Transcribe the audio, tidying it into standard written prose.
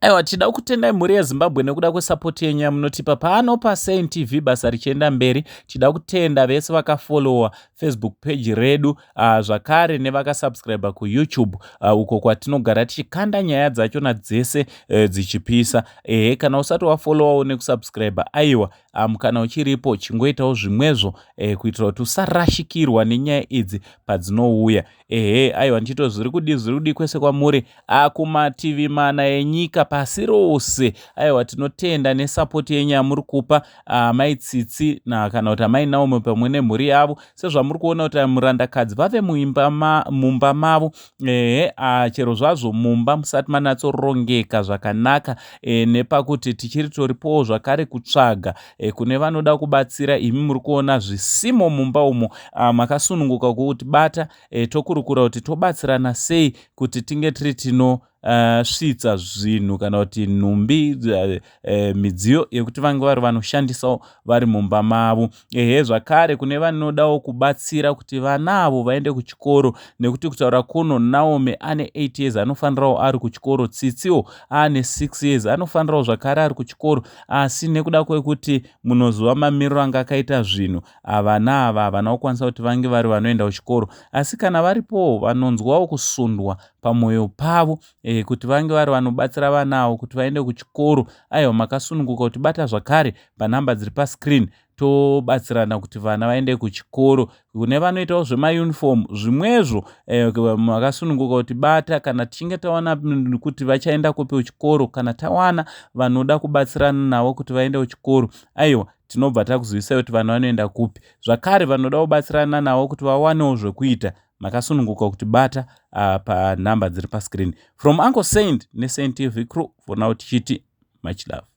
Aiwa, tida kutendai mhuri yeZimbabwe nekuda kwesapoti yenyu yamunotipa pano paSaint TV, basa richienda mberi. Tida kutenda vese vakafollowa Facebook page redu, zvakare nevakasubscribe kuYouTube, uko kwatinogara tichikanda nyaya dzachona dzese dzichipisa. Ehe, kana usati wafollowawo nekusubscribe, aiwa, kana uchiripo chingoitawo zvimwezvo kuitira kuti usarashikirwa nenyaya idzi padzinouya. Ehe, aiwa, ndichito zviri kudi, zviri kudi kwese kwamuri kumativi mana enyika, pasi rose. Aiwa, tinotenda nesapoti yenyu yamuri kupa Mai Tsitsi kana kuti Amai Naomi pamwe nemhuri yavo. Sezvamuri kuona kuti murandakadzi vave muimba mumba mavo. Ehe, chero zvazvo mumba musati manatsorongeka zvakanaka, nepakuti tichiri toripowo zvakare kutsvaga kune vanoda kubatsira. Imi muri kuona zvisimo mumba umo, makasununguka kuti bata, tokurukura kuti tobatsirana sei kuti tinge tiri tino svitsa zvinhu kana kuti nhumbi, midziyo yekuti vange vari vanoshandisawo vari mumba mavo. Ehe, zvakare kune vanodawo kubatsira kuti vana avo vaende kuchikoro, nekuti kutaura kuno Naomi ane 8 years, anofanirawo ari kuchikoro. Tsitsiwo ane 6 years, anofanirawo zvakare ari kuchikoro, asi nekuda kwekuti munoziva mamiriro anga akaita zvinhu, vana ava havana kukwanisa kuti vange vari vanoenda kuchikoro. Asi kana varipowo vanonzwawo kusundwa pamwoyo pavo kuti vange vari vanobatsira vana avo kuti vaende kuchikoro, aiwa, makasununguka kuti bata zvakare panhamba dziri pascreen, tobatsirana kuti vana vaende kuchikoro. Kune vanoitawo zvemauniform, zvimwezvo, makasununguka kuti bata. Kana tichinge tawana kuti vachaenda kupi kuchikoro, kana tawana vanoda kubatsirana navo kuti vaende kuchikoro, aiwa, tinobva takuzivisai kuti vana vanoenda kupi. Zvakare vanoda kubatsirana navo kuti vawanewo zvekuita, makasununguka kuti bata panhamba dziri pascreen. From Uncle Saint neSaint TV crew, for now tichiti much love.